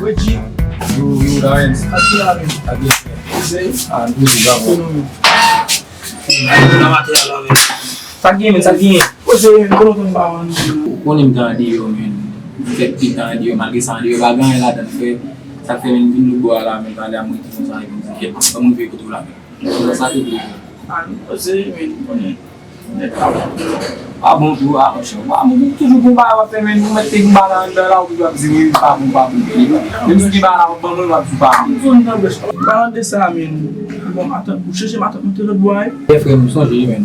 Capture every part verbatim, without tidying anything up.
Reggie. Yo, yo, Lawrence. Ak ki la menm? Ak gen. Ese. Ah, nou, nou, nou. Sa k gen, men, sa k gen? Ese, men, konnen w konn pa wè nou. Ou konnen m t andeyò, men. M fè pil tan andeyò, malgre sa andeyò pa gen anyen ladan l, frè. Sa k fè, men, m vin lòtbò a la, men, m pale a mwen ki konsa, epi m di, kèt, ban mwen veye kote w la, men. Sa te vle. Ah, nou, ese, men, konnen. Nèg la bon. Pa bon tou, a, monchè. Wa, mwen toujou gon bagay w ap fè, men ou mèt te gon bagay anndan la, ou toujou ap di wi, pa bon, pa bon. Menm si gen bagay la, w ap ban mwen, w ap di pa bon. Palan de sa, men, bon, matant, ou chèche matant mwen te lòt bò a, wi. Byen, frè m, m sonje, men.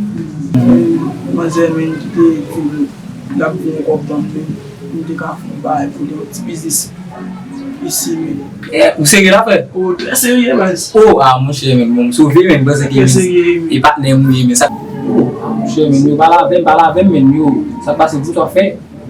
Manzè, men, ki te di l ap voye yon kòb ban m, men, m te ka fè yon bagay pou li, yon ti biznis. Isi, men. Eh, ou serye la, frè? Oh, trè serye, baz. Oh, ah, monchè, men, bon, m sove, men, m panse ke e patnè m ou ye, men sa. Oh, ah, monchè, men, yo, pale avè m, pale avè m, men, yo, sa k pase, di sa w fè.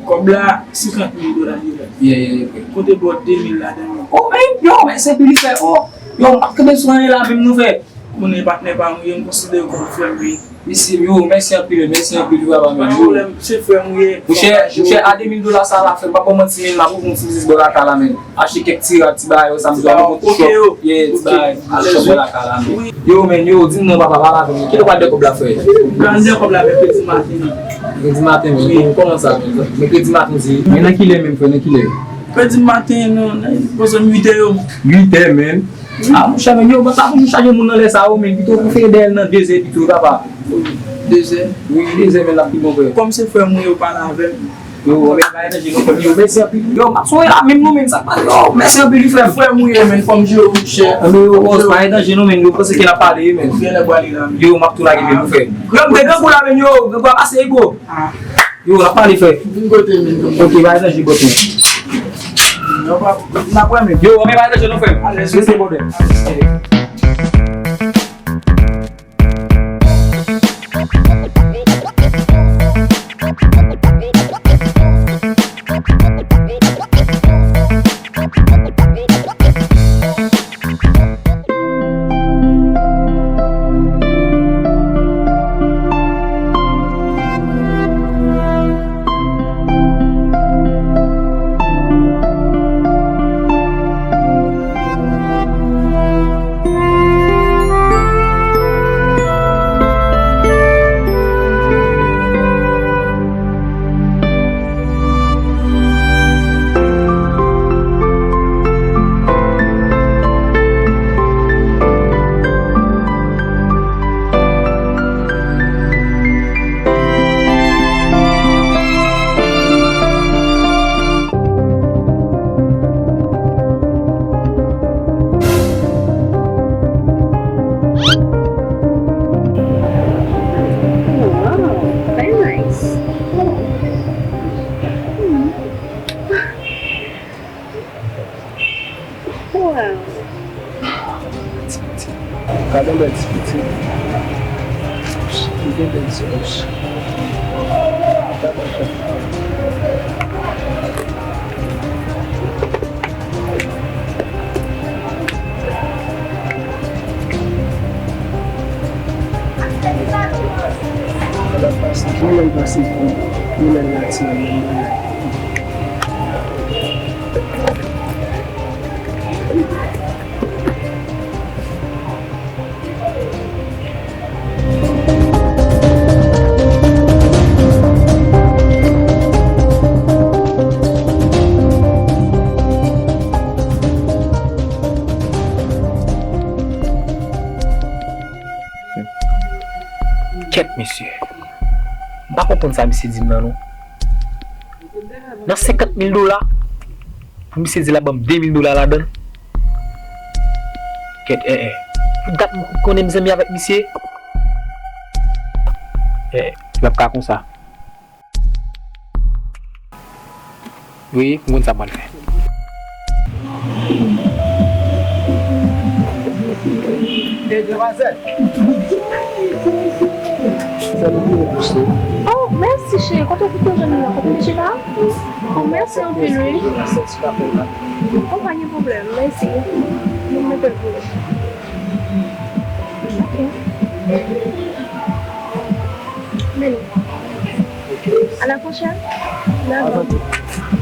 Kòb la, senkant mil dola li ye. Yeah, yeah, yeah, frè. Konte bò de mil ladan l. Oh, men, yo, men, se pou li fè, oh, yo, m p ap kenbe sou anyen la, menm, nou fè. Konnen patnè pa m ou ye, m konsidere w kòm frè m, wi. Mesye, yo, mèsi anpil, mèsi anpil, wi, papa, men, yo. Pa gen pwoblèm, se frè m ou ye. Monchè, monchè, a de mil dola sa la, frè m, pa ba w manti, men, m ap ouvri yon ti biznis bò lakay la, men. Achte kèk ti rad, ti bagay, sa m bezwen, yon ti shop. Yeah, ti bagay, ti shop bò lakay la, men. Yo, men, yo, di m non, papa, pale avè m. Kilè w pral dèyè kòb la, frè? Pral dèyè kòb la, mèkredi maten. Mèkredi maten, men, kòman sa, men? Mèkredi maten, di. Men nan kilè menm, frè, nan kilè? Mèkredi maten, nan, nan, bò zòn uit è yo. Uit è, men. Ah, monchè, men, yo, sa pou nou chaje moun nan lè sa, yo, men, pito pou fè dèyè l nan de zè pito, papa. De zè? Wi, de zè, men, l ap pi bon, frè. Kòm se frè m ou ye, pale avè m. Yo, men, pa gen danje, non, frè m, yo, mèsi anpil. Yo, m ap sonje la, menm, non, men, sa pa, yo, mèsi anpil, wi, frè m. Frè m ou ye, men, fò m jere w, monchè. Anben, yo, bòs, pa gen danje, non, men, yo, panse ke n ap pale, men. Gen lè pwale la, men. Yo, m ap tou lage, men, wi, frè m. Yo, m te grangou la, men, yo, grangou a pase, ego. Ah. Yo, n ap pale, frè. Vin kote m, vin kote m. Ok, bay nan jibòt mwen. Yo, pa, n ap wè, men. Yo, men bay nan je nou, frè. Alèz. Rete bòdè. Alèz. Wow, very nice. Hmm. Wow. Gade yon bèl ti pitit. Li gen bèl ti bouch. Yon lè l pase kou, yon lè l natirèl, yon lè l Kèt, mesye. M pa konprann sa misye di m nan, non. Nan senkant mil dola, pou misye di l ap ban m de mil dola ladan l. Kèt, eh, eh. Pou dat m konnen m zanmi avèk misye. Eh, eh, li p ap ka konsa. Wi, m konn sa m pral fè. Demwazèl. Oh, mèsi, cheri. Kote w kite jwenn li an? Kote w kite la? Oh, mèsi anpil, wi. Oh, pa gen pwoblèm. Mèsi. Mwen mete l pou ou. Ok. Meni. À la prochaine. Bye bye.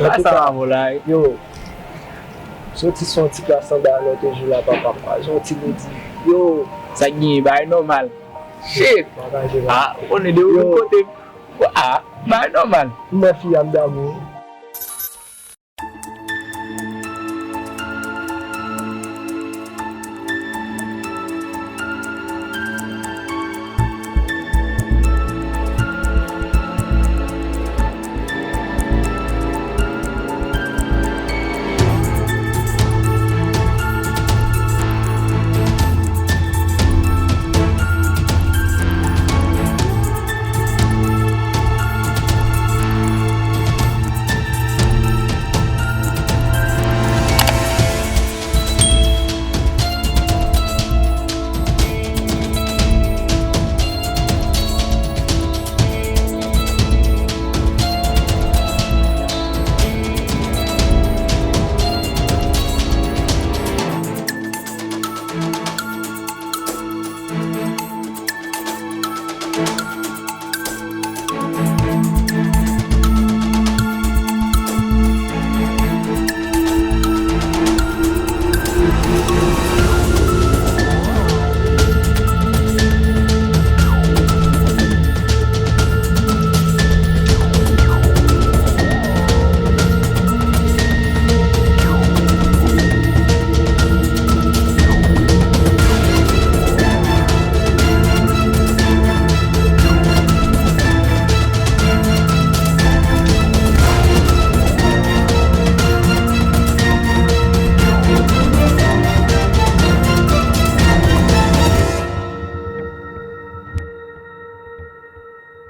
Antouka, yo, soti sou yon ti klas anba lòt jou la, papa, pa yon ti ledi. Yo, sa k genyen, bagay nòmal. Shit! Ah, ou konnen de yon kote. Ah, bagay nòmal. M wè fi a, m damou.